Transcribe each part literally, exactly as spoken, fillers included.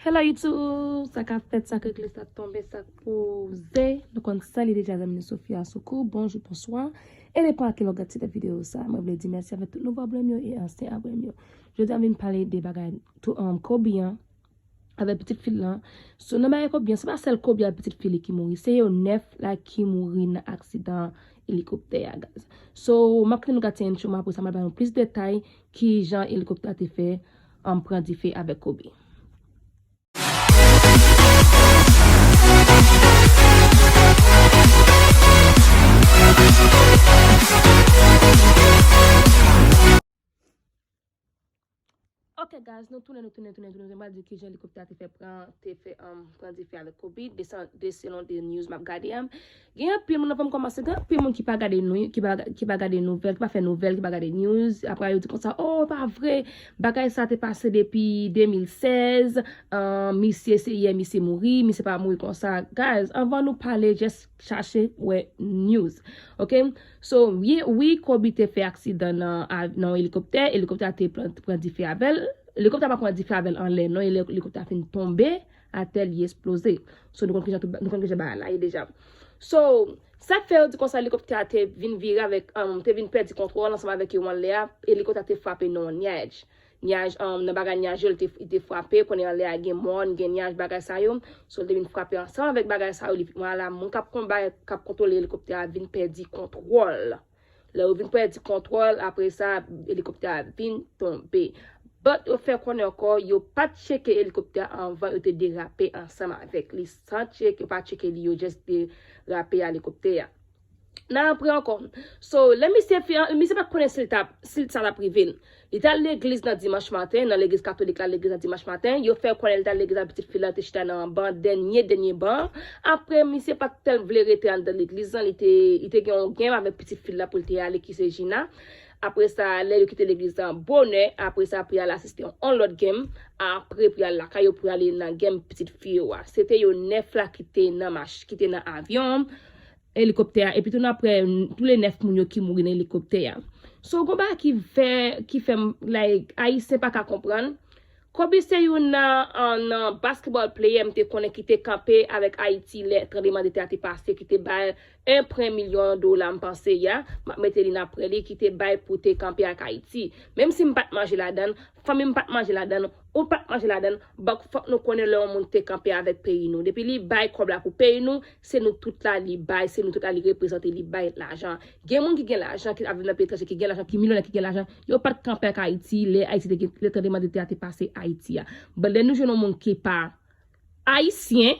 Hello YouTube, sa k ap fèt, sa k regle, sa k tonbe, sa k poze. Nou konn sa li deja, zanmi nou Sofia Soukou, bonjou, bonswa. E depann a kilè w gade ti videyo sa, mwen vle di mèsi avèk tout nouvo abòne m yo e ansyen abòne m yo. Jodi a m vin pale de bagay tou, um, Kobe an, avèk pitit fi l lan. So, nan bagay Kobe an, se pa sèl Kobe avèk pitit fi li ki mouri, se yo nèf la ki mouri nan aksidan elikoptè a, guys. So, m ap kite nou gade ti entwo m, apre sa m ap ba nou plis detay kijan elikoptè a te fè, um, pran dife avèk Kobe. Ok, guys, nou tounen, nou tounen, tounen, tounen. M pral di kijan elikoptè a te fè pran, te fè, um, pran dife avèk Kobe, de sa, de selon de news m ap gade a. Gen anpil moun, anvan m kòmanse, gen anpil moun ki pa gade nou, ki pa, ki pa gade nouvèl, ki pa fè nouvèl, ki pa gade news. Apre yo di konsa, oh, pa vre, bagay sa te pase depi de mil sèz, um, misye se yè misye mouri, misye pa mouri konsa. Guys, anvan nou pale, just chache wè news. Ok? So, wi, wi, Kobe te fè aksidan nan, a, nan elikoptè, elikoptè a te pran, pran dife avè l. Elikoptè a pa pran dife avè l anlè, non, eli-, elikoptè a fin tonbe atè, li esploze. So, nou konn kijan tout ba-, nou konn kijan bagay la ye deja. So, sa k fè yo di konsa elikoptè a te vin vire avèk, um, te vin pèdi kontwòl ansanm avèk yo anlè a, elikoptè a te frape nan yon nyaj. Nyaj, um, nan bagay nyaj yo, li te, li te frape, konnen anlè a gen mòn, gen nyaj, bagay sa yo. So, li te vin frape ansanm avèk bagay sa yo, li, vwala, moun k ap konba, k ap kontwole elikoptè a vin pèdi kontwòl. Lè yo vin pèdi kontwòl, apre sa, elikoptè a vin tonbe. But yo fè konnen ankò, yo pa t tcheke elikoptè a anvan yo te derape ansanm avèk li. San tcheke, yo pa tcheke li, yo just derape elikoptè a. Nan apre ankò. So, lè misye fi-, misye pa t konnen si l t ap, si sa t ap rive l. Li t al legliz nan dimanch maten, nan legliz katolik la, legliz nan dimanch maten. Yo fè konnen li t al legliz avèk pitit fi l la, te chita nan ban, dènye, dènye ban. Apre, misye pa t tèl vle rete anndan legliz lan, li te, li te gen yon game avèk pitit fi l la pou l te ale, ki se Gina. Apre sa, lè yo kite legliz lan bonè, apre sa, pou y al asiste yon lòt game, apre pou y al lakay yo, pou y ale nan game pitit fi yo a. Se te yo nèf la ki te nan mach-, ki te nan avyon an. Elikoptè a, epi tou n apre, n-, tou le nèf moun yo ki mouri nan elikoptè a. So, gon bagay ki fè, ki fè m, like, Ayisyen pa ka konprann. Kobe se youn nan, an, nan basketball player m te konnen ki te kanpe avèk Ayiti lè tranblemanntè a te pase, ki te bay en pwen milyon dola, m panse, ya. M ap mete li nan prè li, ki te bay pou te kanpe ak Ayiti. Menm si m pa t manje ladan l, fanmi m pa t manje ladan l, ou pa t manje ladan l, but fòk nou konnen lè yon moun te kanpe avèk peyi nou. Depi li bay kòb la pou peyi nou, se nou tout la li bay, se nou tout la li reprezante, li bay lajan. Gen moun ki gen lajan, ki ap viv nan peyi etranje, ki gen lajan, ki milyonè, ki gen lajan, yo pa t kanpe ak Ayiti, lè Ayiti te gen, lè tranblemanntè a te pase Ayiti a. But lè nou jwenn yon moun ki pa Ayisyen,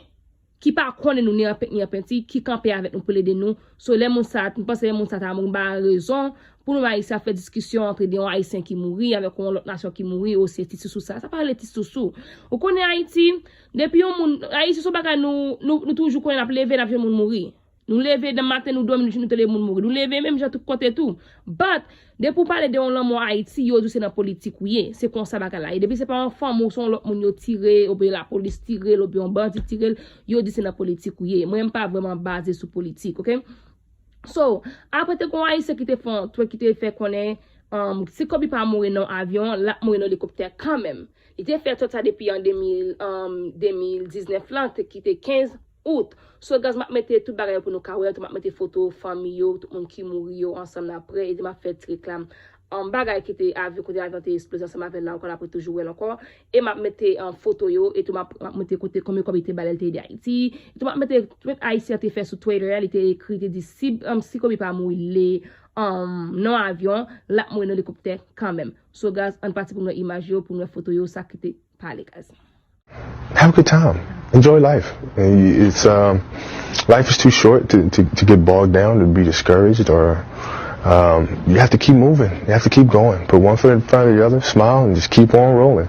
ki pa konnen nou ni an pent ni an penti, ki kanpe avèk nou pou l ede nou. So, lè moun sa, m panse lè moun sa ta mouri, m pa rezon pou nou Ayisyen ap fè diskisyon antre de yon Ayisyen ki mouri avèk yon lòt nasyon ki mouri, o se ti sousou sa. Sa pa rele ti sousou. Ou konnen Ayiti, depi yon moun, Ayiti se yon bagay nou, nou, nou toujou konnen n ap leve, n ap jwenn moun mouri. Nou leve nan maten, nou dòmi, nou, nou tande moun mouri. Nou leve menm jan tout kote tou. But, depi w pale de yon lanmò Ayiti, yo di w se nan politik ou ye. Se konsa bagay la ye. Depi se pa yon fanmi w, se yon lòt moun yo tire, oubyen lapolis tire l, oubyen yon bandi tire l, yo di se nan politik ou ye. Mwen, m pa vrèman baze sou politik, ok? So, apre te gon Ayisyen ki te fè yon tweet ki te fè konnen, um, si Kobe pa mouri nan avyon, l ap mouri nan elikoptè kanmenm. Li te fè tweet sa depi an de mil, um, de mil diznèf lan, te, ki te kenz out. So, guys, m ap mete tout bagay yo pou nou ka wè, tou m ap mete foto fanmi yo, tout moun ki mouri yo ansanm nan prè, e tou m ap fè ti reklam. An bagay ki te avyon, kote avyon te esploze ansanm avè l la ankò, n ap toujou wè l ankò. E m ap mete, an, foto yo, e tou m ap, m ap mete kote, konbyen kòb li te ba lè l te ede Ayiti. E tou m ap mete tweet Ayisyen an te fè sou Twitter a, li te ekri, te di, si, an, si Kobe pa mouri lè, an, nan avyon, l ap mouri nan elikoptè kanmenm. So, guys, ann pati pou nou wè imaj yo, pou nou wè foto yo, sa ki te pale, guys. Have a good time. Enjoy life. And y- It's um, life is too short to, to, to get bogged down, to be discouraged, or um, you have to keep moving. You have to keep going. Put one foot in front of the other, smile, and just keep on rolling.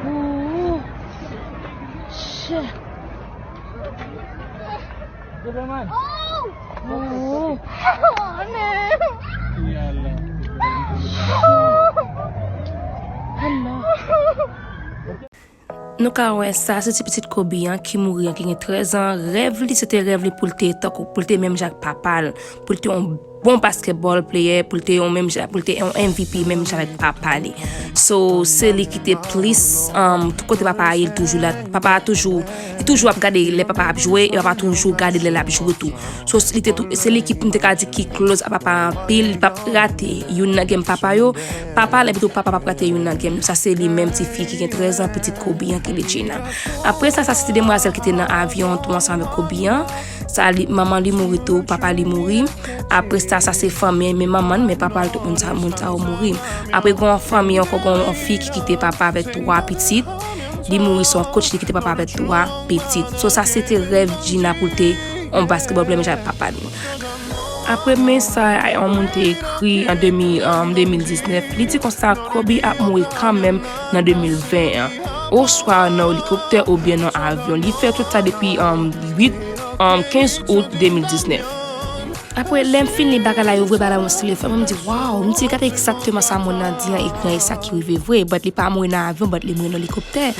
Ooh. Shit. Ooh. Oh, man. Hello. Nou ka wè sa, se ti pitit Kobe an ki mouri an, ki gen trèz an. Rèv li, se te rèv li pou l te tankou, pou l te menm jan ak papa l, pou l te yon bon basketball player, pou l te yon menm jan, pou l te yon M V P menm jan avèk papa li. So, se li ki te plis, um, tout kote papa a ye, li toujou la. Papa a toujou, li toujou ap gade lè papa ap jwe, e papa toujou gade lè l ap jwe tou. So, li te tou, se li ki, m te ka di ki close a papa anpil, li p ap rate youn nan game papa yo. Papa, lè pito papa p ap rate youn nan game. Sa se li menm ti fi ki gen trèz an, pitit Kobe an ki li Gina. Apre sa, sa se te demwazèl ki te nan avyon tou ansanm avèk Kobe an. Sa li, manman li mouri tou, papa li mouri. Apre sa, sa se fanmi an, men manman l, men papa l, tout moun sa, moun sa yo mouri. Apre, gen yon fanmi ankò, gen yon fi ki kite papa avèk twa pitit. Li mouri, se yon coach, li kite papa avèk twa pitit. So, sa se te rèv Gina pou l te yon basketball player menm jan ak papa li. Apre mesaj yon moun te ekri an de mil, an de mil diznèf, li di konsa Kobe ap mouri kanmenm nan de mil ven an. Oswa nan elikoptè oubyen nan avyon. Li fè tout sa depi, um, uit, um, kenz out de mil diznèf. Apre, lè m fin li bagay la, yo voye bagay la yon telefòn, mwen m di, waw, m di, gade egzakteman sa moun nan di an ekran, e sa ki rive vre, but li pa mouri nan avyon, but li mouri nan elikoptè.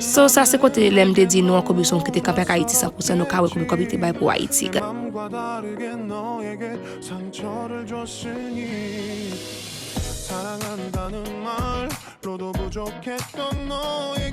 So, sa se kote lè m te di nou an Kobe se yon ki te kanpe ak Ayiti san pou san, nou ka wè Kobe, Kobe te bay pou Ayiti. Ga- 맘과 다르게 너에게 상처를 줬으니 사랑한다는 말로도 부족했던 너의